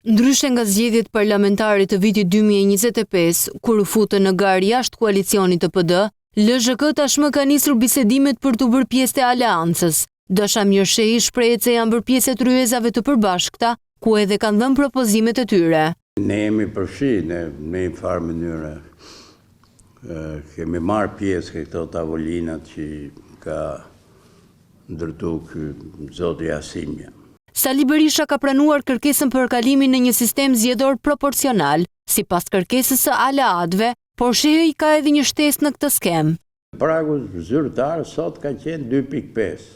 Ndryshe nga zgjedhjet parlamentare të vitit 2025, kur u futën në garë jashtë koalicionit të PD, LZHK tashmë ka nisur bisedimet për t'u bërë pjesë e aleancës. Dashamir Shehi shprehet se janë bërë pjesë e tryezave të përbashkëta, ku edhe kanë dhënë propozimet e tyre. Ne jemi përfshi në në një farë mënyre. Kemi marrë pjesë ke këto tavolinat që ka ndërtu ky zoti Hasimja. Sali Berisha ka pranuar kërkesën për kalimin në një sistem zgjedhor proporcional, sipas kërkesës së aleatëve, por Shehi ka edhe një shtesë në këtë skemë. Pragu zyrtar sot ka qenë 2.5.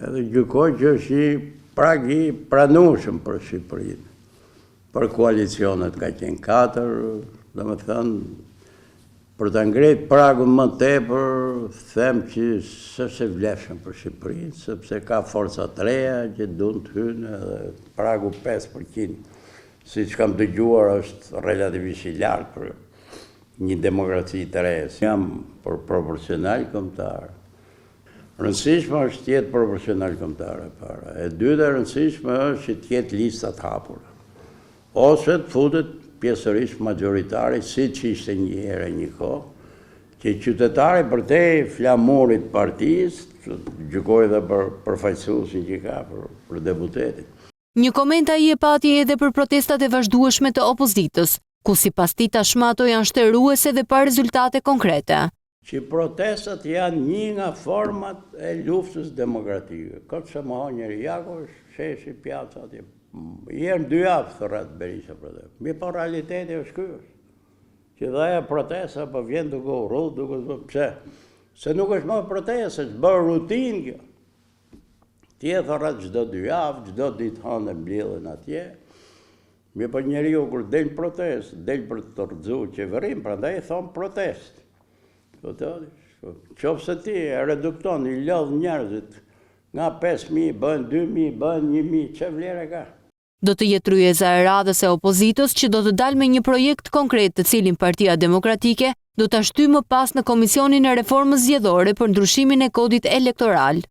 Edhe gjykoj që është një prag i pranueshëm për Shqipërinë. Për koalicionet ka qenë 4, domethënë, për ta ngrejt pragun më tepër, them që s'është e vlefshëm për Shqipërinë, sepse ka forca të reja që duan të hynë edhe pragu 5%, siç kam dëgjuar është relativisht i lartë për një demokraci të re. Jam për proporcional kombëtar. Rëndësishme është të jetë proporcional kombëtar e para. E dyta e rëndësishme është që të jetë lista të hapura. Ose të futet pjesërisht majoritari, siç ishte një herë një kohë, që qytetari përtej flamurit partisë, të gjykojë dhe për përfaqësuesin që ka për, për deputetin. Një koment ai e pati edhe për protestat e vazhdueshme të opozitës, ku sipas tij tashmë ato janë shteruese dhe pa rezultate konkrete. Që protestat janë një nga format e luftës demokratike. Këtë s'e mohon njeri, ja ku është sheshi pjaca atje. Një herë në dy javë thërret Berisha protestë. Mirëpo realiteti është ky është. Që dhe ajo protesta po vjen duke u rrudh, duke u pse? Se nuk është më protestë, është bërë rutinë kjo. Ti e thërret çdo dy javë, çdo ditë hënë mblidhen atje. Mirëpo njeriu kur del në protestë, del për të rrëzu qeverinë, prandaj i thonë protestë. Po të, qoftë se ti e redukton, i lodh njerëzit, nga 5.000, bëhen 2.000, bëhen 1.000, ç'e vlerë ka? Do të jetë tryeza e radhës e opozitës që do të dalë me një projekt konkret të cilin Partia Demokratike do ta shtyjë më pas në Komisionin e Reformës Zgjedhore për ndryshimin e kodit elektoral.